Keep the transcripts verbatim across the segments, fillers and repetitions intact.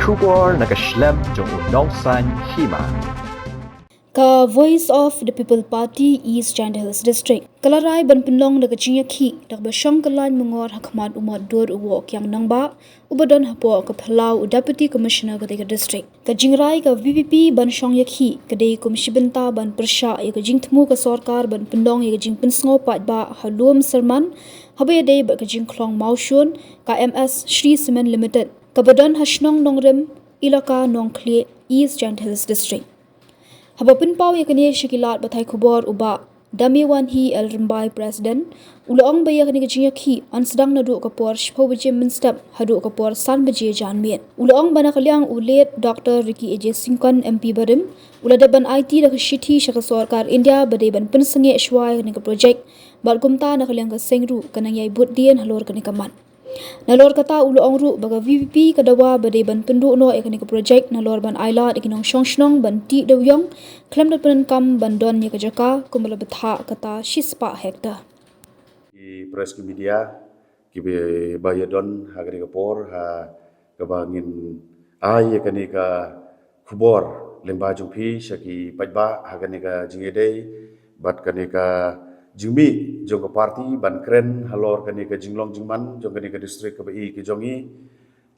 Khubor na ka shlem jong u nongsan hima. Ka Voice of the People Party East Jaintia Hills District ka la rai ban pynlong da ka jingïakhih da kaba shong ka lain mangor ha khmat u Motdur u Woh Kiang Nangbah uba don hapoh ka phyllaw u Deputy Commissioner ka dei ka district. Ka jingrai ka V P P ban shong ïakhih ka dei kum shi bynta ban pyrshah ïa ka jingthmu ka sorkar ban pynlong ïa ka jingpynsngew paidbah ha Lum Syrman haba ïadei bad ka jingkhlong mawshun ka M S Shree Cement Limited kaba don ha shnong Nongrim, ilaka Nongkhlieh, East Jaintia Hills District. Haba pynpaw ïa kane sha ki lad pathai khubor u Bah Damiwanhi L Rymbai, President, u la ong ba ïa kane ka jingïakhih yn sdang naduh ka por shiphew baje mynstep haduh ka por san baje janmiet. U la ong ba na ka liang u late Doctor Ricky A J Syngkon, M P barim, u la dep ban aiti da ka shithi sha ka sorkar India ba dei ban pynsangeh shuwa ïa kane ka projek, bad kumta na ka liang ka seng ruh ka nang ïai bud dien halor kane ka mat. Nalor kata u la ong ruh ba ka V P P ka dawa ba dei ban pynduh noh ïa kane ka projek nalor ban ailad ïa ki nongshong shnong ban tih dewïong khlem da pyndonkam ban don ïa ka jaka kumba la bthah kata shispah hektar. Ki press, ki media kiba ïadon ha kane ka por ha kaba ngin ai ïa kane ka khubor lyngba jong phi sha ki paidbah ha kane ka jingïadei bad kane ka jingmih jong ka party ban kren halor kane ka jinglong jingman jong kane ka district kaba i ki jong i,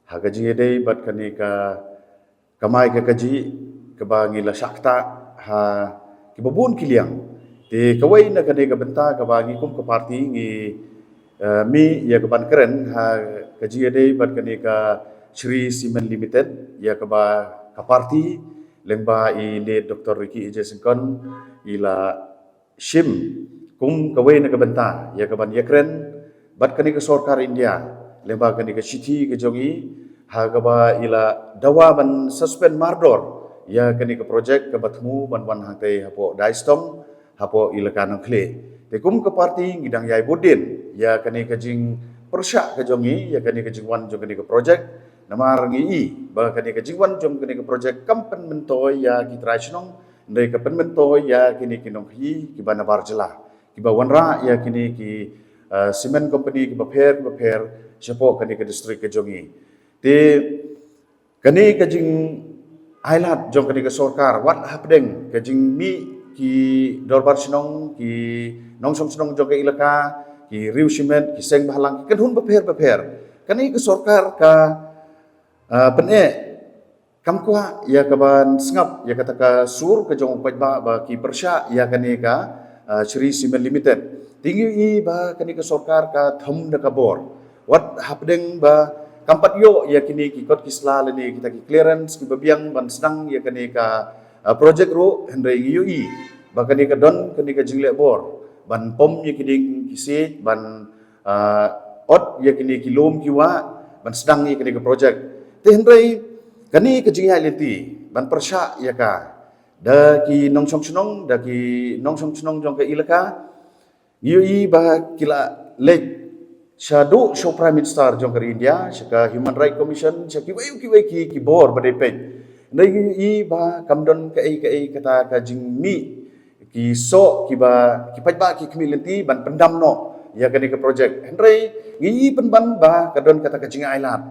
ha ka jingïadei bad kane ka kamai ka kajih kaba ngi la shah ktah ha kiba bun ki liang. Te kawei na kane ka bynta kaba ngi kum ka party ngi eh, mih ïa ka ban kren ha ka jingïadei bad kane ka Shree Cement Limited, ïa kaba ka party lyngba i late Doctor Ricky A J Syngkon i la shim kum kawei na ka bynta ïa ka ban ïakren bad kane ka sorkar India lyngba kane ka shithi ka jong i, ha kaba i la dawa ban suspend mardor ïa kane ka projek kaba thmu ban wan hangtei hapoh Daistong, hapoh ilaka Nongkhlieh. Te kum ka party ngi dang ïai bud dien ïa kane ka jingpyrshah ka jong i ïa kane ka jingwan jong kane ka projek. Namar ngi i ba kane ka jingwan jong kane ka projek kam pynmyntoi ïa ki trai shnong, hynrei ka pynmyntoi ïa kine ki nongkhaïi kiba nabar jylla kiba wanrah ïa kine ki eh, cement company kiba pher kiba pher shapoh kane ka district ka jong i. Te kane ka jingailad jong kane ka sorkar wat hapdeng ka jingmih ki dorbar shnong, ki nongshong shnong jong ka ilaka, ki riew shimet, ki seng bhalang, ki kynhun bapher bapher. Kane ka sorkar ka ah, pyneh kam kwah ïa ka ban sngap ïa kata ka sur ka jong u paidbah ba ki pyrshah ïa kane ka ah, Shree Cement Limited. Te ngi i ba kane ka sorkar ka thom da ka bor wat hapdeng ba kam pat ïoh ïa kine ki kot ki sla lane kita ki clearance kiba biang ban sdang ïa kane ka ah, projek ruh, hynrei ngi ïohi ba kane ka don kane ka jingleh bor ban pom ïa ki dieng ki siej ban ah, ot ïa kine ki lum ki wah ban sdang ïa kine ki projek. Te hynrei kane ka jingïaid lynti ban pyrshah ïa ka da ki nongshong shnong, da ki nongshong shnong jong ka ilaka, ngi ïohi ba ki la leit shaduh sha u Prime Minister jong ka ri India, sha ka Human Rights Commission, sha kiwei kiwei ki ki bor ba dei peit. Hynrei ngi ïohi ba kam don kaei kaei kata ka jingmih ki soh kiba ki paidbah ki khmih lynti ban pyndam noh ïa kane ka projek. Hynrei ngi i pynban ba ka don kata ka jingailad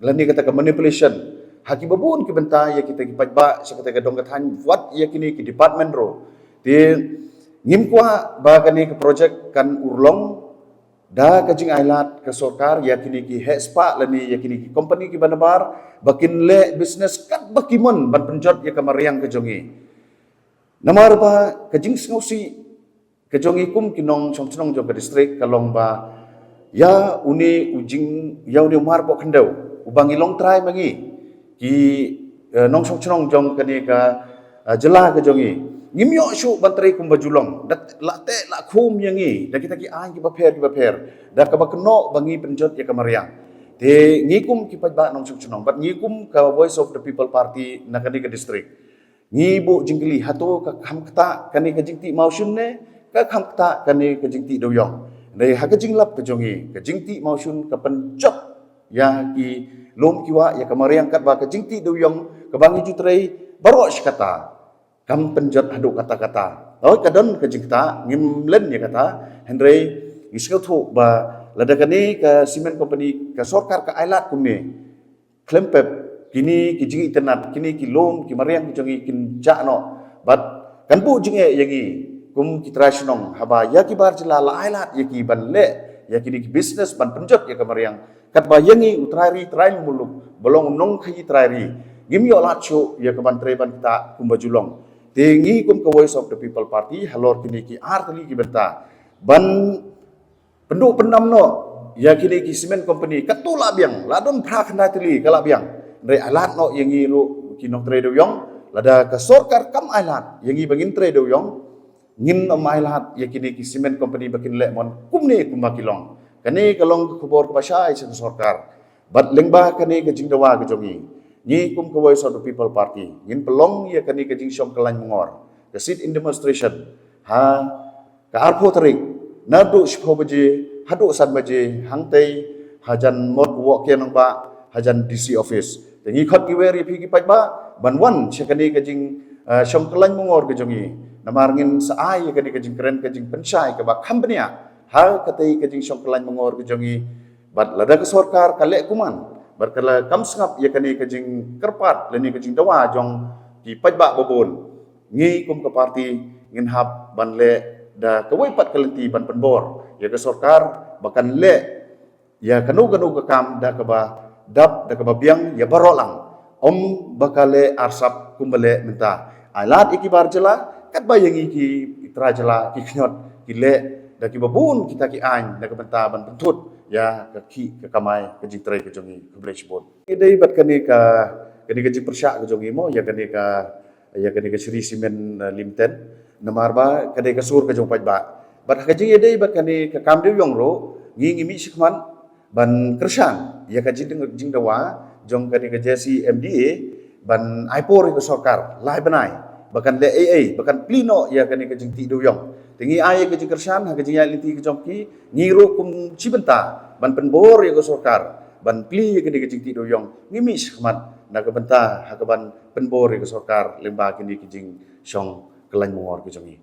lane kata ka manipulation ha kiba bun ki bynta ïa kita ki paidbah sha kata ka dong ka thaiñ wat ïa kine ki department ruh. Te ngim kwah ba kane ka projek kan urlong da ka jingailad ka sorkar ïa kine ki heh spah lane ïa kine ki company kiba nabar ba kin leh business katba ki mon ban pynjot ïa ka mariang ka jong i. Namar ba ka jingsngewsih ka jong i kum ki nongshong shnong jong ka district ka long ba ïa une u jing ïa une u marpoh khyndew uba ngi long trai ma ngi ki eh, nongshong shnong jong kane ka eh, jylla ka jong i, ngim ïoh shuh ban trei kumba ju long. Da la teh la khum ïa ngi da kita ki aiñ kiba pher kiba pher da kaba kynnoh ba ngi pynjot ïa ka mariang. Te ngi kum ki paidbah nongshong shnong bad ngi kum ka Voice of the People Party na kane ka district, ngi buh jingkylli, hato ka kham ktah kane ka jingtih mawshun ne ka kham ktah kane ka jingtih dewïong? Hynrei ha ka jinglap ka jong i, ka jingtih mawshun ka pynjot ïa ki lum ki wah, ïa ka mariang, katba ka jingtih dewïong kaba ngi ju trei baroh shi katta kam pynjot haduh katta katta. Hooid, ka don ka jingktah, ngim len ïa kata, hynrei ngi sngewthuh ba lada kane ka cement company, ka sorkar ka ailad kumne khlem pep, Kine ki jingitynnad, kine ki lum, ki mariang ki jong ngi kin jah noh. Bad kan buh jingeh ïa ngi kum ki trai shnong haba ïa ki bar jylla la ai lad ïa ki ban leh ïa kine ki business ban pynjot ïa ka mariang. Katba ïa ngi u trai ri trai muluk ba long u nongkhaii trai ri, ngim ïoh lad shuh ïa ka ban trei ban ktah kumba ju long. Te ngi kum ka Voice of the People Party halor kine ki ar tylli ki bynta ban pynduh pyndam noh ïa kine ki cement company, katto la biang, la don phra khyndai tylli ka la biang. Hynrei ai lad noh ïa ngi ruh ki nongtrei dewiong. Lada ka sorkar kam ai lad ïa ngi ba ngin trei dewiong, ngin ym ai lad ïa kine ki cement company ba kin leh mon kumne kumba ki long. Kane ka long ka khubor kaba shai sha ka sorkar. Bad lyngba kane ka jingdawa ka jong ngi, ngi kum ka Voice of the People Party ngin pynlong ïa kane ka jingshong kyllain mongor, ka sit-in demonstration, ha ka arphew tarik, naduh shiphew baje haduh san baje hangtei hajan mot Woh Kiang Nangbah, hajan D C office. Te ngi khot ngi wer ïa phi ki paidbah ban wan sha kane ka jing, eh, shong kyllain mongor ka jong ngi. Namar ngin sa ai ïa kane ka jingkren ka jingpynshai kaba kham bniah ha katei ka jingshong kyllain mongor ka jong ngi. Bad lada ka sorkar ka leh kumne, bad ka la kam sngap ïa kane ka jingkyrpad lane ka jingdawa jong ki paidbah babun, ngi kum ka party ngin hap ban leh da kawei pat ka lynti ban pynbor ïa ka sorkar ba kan leh ïa kano kano ka kam da kaba dap, da kaba biang ïa baroh lang. Ym ba ka leh arsap kumba leh mynta. Ai lad ïa ki bar jylla katba ïa ngi ki trai jylla ki khñiot ki leh da kiba bun kita ki aiñ na ka bynta ban pynthut ïa ka khih ka kamai ka jingtrei ka jong ngi. Khublei shibun. Ïadei bad kane ka, kane ka jingpyrshah ka jong ngi mo ïa kane ka, ïa kane ka Shree Cement, eh, Limited. Namar ba ka dei ka sur ka jong paidbah. Bad ha ka jingïadei bad kane ka kam dewiong ruh, ngi ngi mih shakhmat ban kyrshan ïa ka jingdeng-, jingdawa jong kane ka J C M D A ban ai por ïa ka sorkar lai bnai ba kan leh ei ei, ba kan plie noh ïa kane ka jingtih dewiong. Te ngi ai ïa ka jingkyrshan ha ka jingïaid lynti ka jong ki, ngi ruh kum shi bynta ban pynbor ïa ka sorkar ban plie ïa kane ka jingtih dewiong. Ngi mih shakhmat na ka bynta ha ka ban pynbor ïa ka sorkar lyngba kine ki jingshong kyllain mongor ka jong ngi.